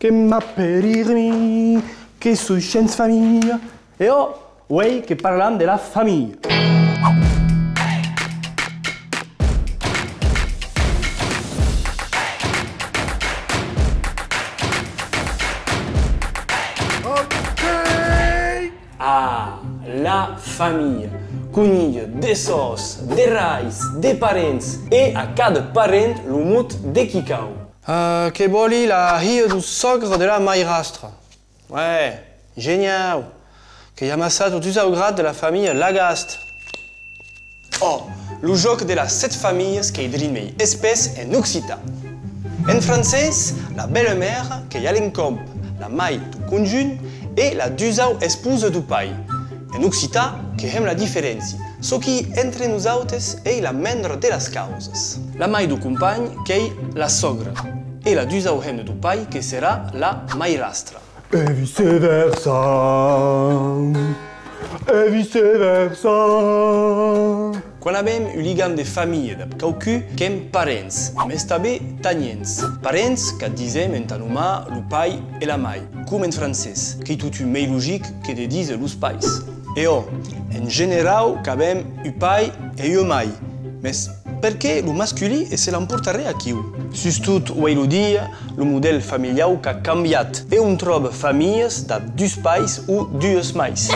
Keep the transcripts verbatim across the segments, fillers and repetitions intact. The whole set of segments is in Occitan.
E m'apèri Irmi, que soi shens familha. E ò, uei que parlam de la familha. Ok! Ah, la familha, qu'unís de sòrres, de rairs, de parents, e a cada parent lo mot de qui cau. Ah, que vòli la hilha deu sògre de la mairastra. Uè, geniau! Qu'ei amassat au dusau grad de la familha Lagast. Ò, lo jòc de las sèt familhas qu'ei drin mei espés en occitan. En francés, la belle-mère qu'ei a l'encòmp la mair deu conjunt e la dusau esposa deu pair. En occitan que hèm la diferéncia, çò qui entre nosautes ei la mendra de las causas. La mair deu companh qu'ei la sògra e la dusau hemna deu pair que serà la mairastra. E vice-versa. E vice-versa. Quan avèm un ligam de familha dab quauqu'un, qu'èm parents, mès tanben tanhents. Parents, qu'ac disèm entà nomar lo pair e la mair, com en francés, qu'ei totun mei logic que de díser los pairs. E ò, en generau qu'avèm un pair e ua mair, mès perqué lo masculin e se l'emportaré aquiu? Sustot uei lo dia, lo modèl familiau qu'a cambiat e òm tròba familhas dab dus pairs o duas mairs.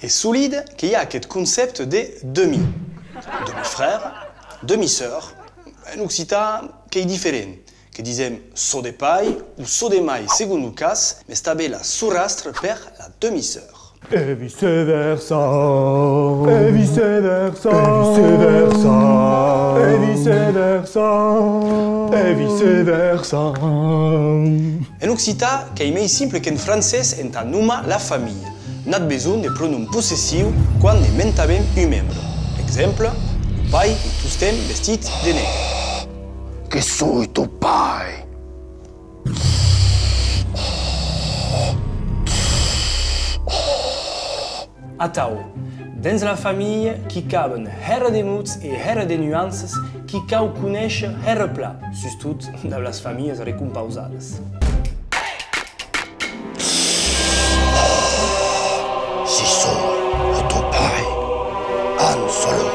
E solide que i a aqueth concèpte de demi, demi-frère, demi-sœur. En occitan qu'ei diferent, que disèm çò de pair o çò de mair segon lo cas, mès tanben la sorrastra per la demi-sœur. E vice-versa. E vice-versa. E vice-versa. E vice-versa. E vice-versa. En occitan qu'ei mei simple qu'en francés entà nomar la familha. N'at besonh de pronom possessiu quan ne mentavem un membre. Exemple, lo pair qu'ei tostemps vestit de negre. Que soi ton pair! Atau, dens la familha qu'i caben hèra de mots e hèra de nuanças qui cau conéisher hèra plan, sustot dab las familhas recompausadas. Si soi lo ton pair, Han Solo.